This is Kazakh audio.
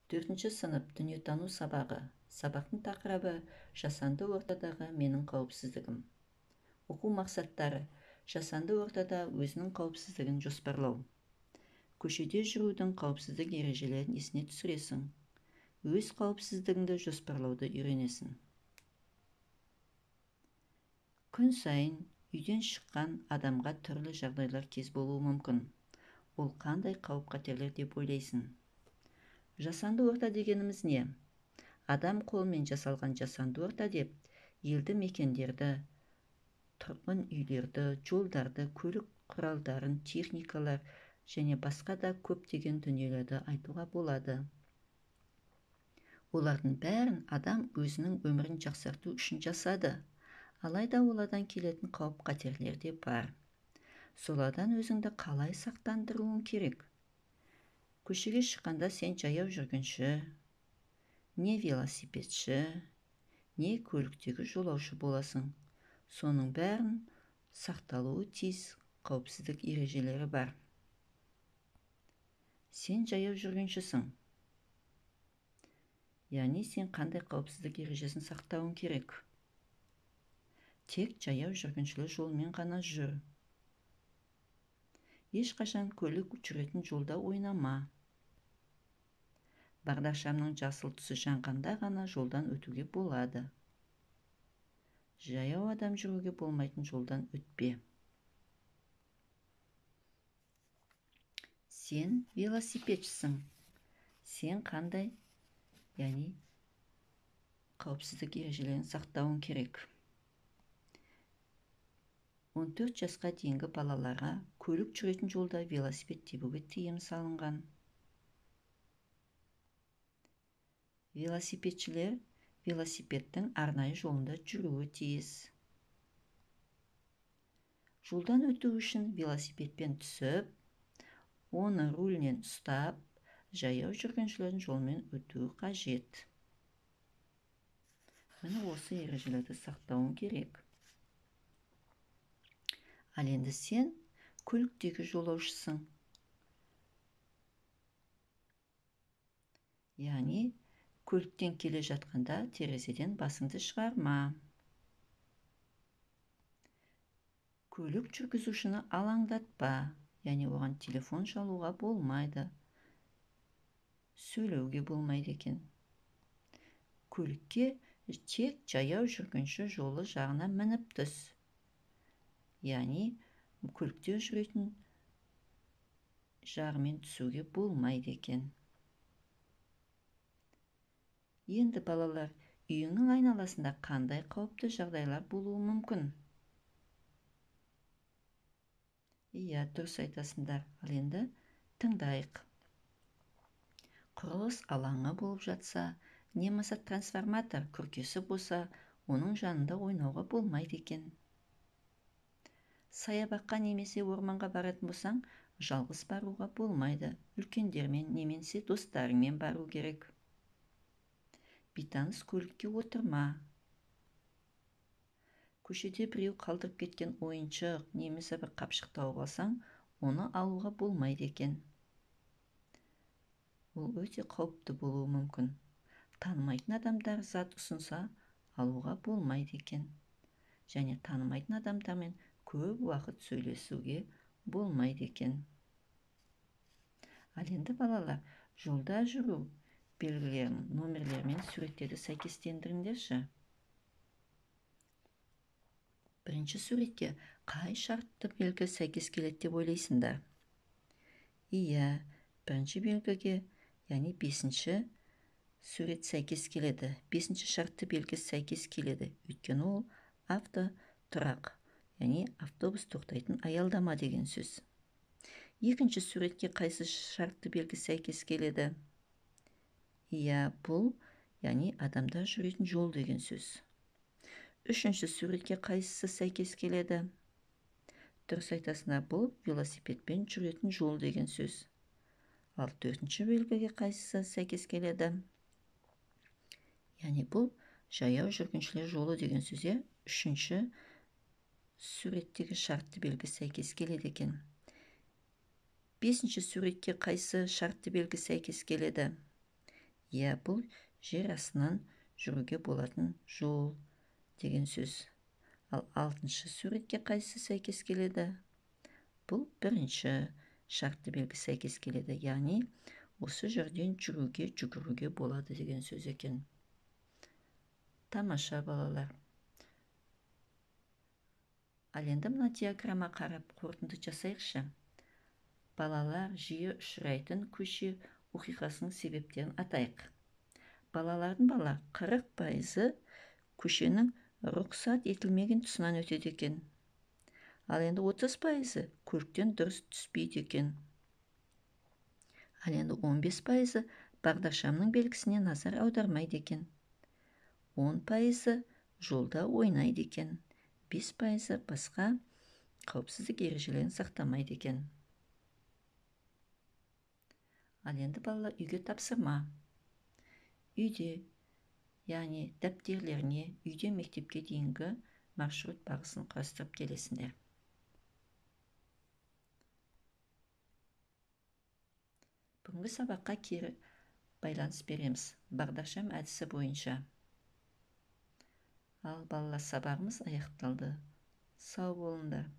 Төртінші сынып дүниетану сабағы. Сабақтың тақырыбы жасанды ортадағы менің қауіпсіздігім. Оқу мақсаттары: жасанды ортада өзінің қауіпсіздігін жоспарлау. Көшеде жүрудің қауіпсіздік ережелерін есіне түсіресің. Өз қауіпсіздігіңді жоспарлауды үйренесің. Күн сайын үйден шыққан адамға түрлі жағдайлар кез болуы мүмкін. Ол қандай қауіп-қатерлер деп ойлайсың? Жасанды орта дегеніміз не? Адам қолымен жасалған жасанды орта деп елді мекендерді, тұрғын үйлерді, жолдарды, көлік құралдарын, техникалар және басқа да көптеген дүниелерді айтуға болады. Олардың бәрін адам өзінің өмірін жақсарту үшін жасады. Алайда олардан келетін қауіп-қатерлер де бар. Солардан өзіңді қалай сақтандыруың керек? Көшеге шыққанда сен жаяу жүргінші, не велосипедші, не көліктегі жолаушы боласың. Соның бәрін сақталуы тиіс қауіпсіздік ережелері бар. Сен жаяу жүргіншісің. Яғни сен қандай қауіпсіздік ережесін сақтауың керек? Тек жаяу жүргіншілер жолымен ғана жүр. Ешқашан көлік жүретін жолда ойнама. Бағдаршамның жасыл түсі жанғанда ғана жолдан өтуге болады. Жаяу адам жүруге болмайтын жолдан өтпе. Сен велосипедшісің. Сен қандай, яғни қауіпсіздік ережелерін сақтауың керек? 14 жасқа дейінгі балаларға көлік жүретін жолда велосипед тебуге тыйым салынған. Велосипедшілер велосипедтің арнайы жолында жүруі тиіс. Жолдан өту үшін велосипедпен түсіп, оны рулінен ұстап, жаяу жүргіншілердің жолымен өтуі қажет. Міне осы ережелерді сақтауың керек. Ал енді сен көліктегі жолаушысың. Яғни көліктен келе жатқанда терезеден басыңды шығарма. Көлік жүргізушіні алаңдатпа, яғни оған телефон шалуға болмайды, сөйлеуге болмайды екен. Көлікке тек жаяу жүргінші жолы жағына мініп түс. Яғни көлікте жүретін жағымен түсуге болмайды екен. Енді балалар, үйіңнің айналасында қандай қауіпті жағдайлар болуы мүмкін? Иә, дұрыс айтасыңдар. Ал енді тыңдайық. Құрылыс алаңы болып жатса, немесе трансформатор күркесі болса, оның жанында ойнауға болмайды екен. Саябаққа немесе орманға баратын болсаң, жалғыз баруға болмайды. Үлкендермен немесе достарыңмен бару керек. Бейтаныс көлікке отырма. Көшеде біреу қалдырып кеткен ойыншық немесе бір қапшық тауып алсаң, оны алуға болмайды екен. Ол өте қауіпті болуы мүмкін. Танымайтын адамдар зат ұсынса, алуға болмайды екен. Және танымайтын адамдармен көп уақыт сөйлесуге болмайды екен. Ал енді балалар, жолда жүру белгілерін, номерлермен суреттерді сәйкестендіріңдерші. Бірінші суретке қай шартты белгі сәйкес келеді деп ойлайсыңдар? Иә, бірінші белгіге, яғни бесінші сурет сәйкес келеді. Бесінші шартты белгі сәйкес келеді. Өйткені ол автотұрақ, яғни автобус тоқтайтын аялдама деген сөз. Екінші суретке қайсы шартты белгі сәйкес келеді? Иә, бұл, яғни адамдар жүретін жол деген сөз. Үшінші суретке қайсысы сәйкес келеді? Дұрыс айтасыңдар, бұл велосипедпен жүретін жол деген сөз. Ал төртінші белгіге қайсысы сәйкес келеді? Яғни бұл жаяу жүргіншілер жолы деген сөз, иә? Үшінші суреттегі шартты белгі сәйкес келеді екен. Бесінші суретке қайсы шартты белгі сәйкес келеді? Иә, бұл жер астынан жүруге болатын жол деген сөз. Ал алтыншы суретке қайсысы сәйкес келеді? Бұл бірінші шартты белгі сәйкес келеді. Яғни осы жерден жүруге, жүгіруге болады деген сөз екен. Тамаша, балалар. Ал енді мына диаграмма қарап қорытынды жасайықшы. Балалар жиі ұшырайтын көше оқиғасының себептерін атайық. Балалардың 40%-ы көшенің рұқсат етілмеген тұсынан өтеді екен. Ал енді 30%-ы көліктен дұрыс түспейді екен. Ал енді 15%-ы бағдаршамның белгісіне назар аудармайды екен. 10%-ы жолда ойнайды екен. 5%-ы басқа қауіпсіздік ережелерін сақтамайды екен. Ал енді, балалар, үйге тапсырма. Үйде, яғни дәптерлеріне үйден мектепке дейінгі маршрут бағысын құрастырып келесіңдер. Бүгінгі сабаққа кері байланыс береміз бағдаршам әдісі бойынша. Ал, балалар, сабағымыз аяқталды. Сау болыңдар.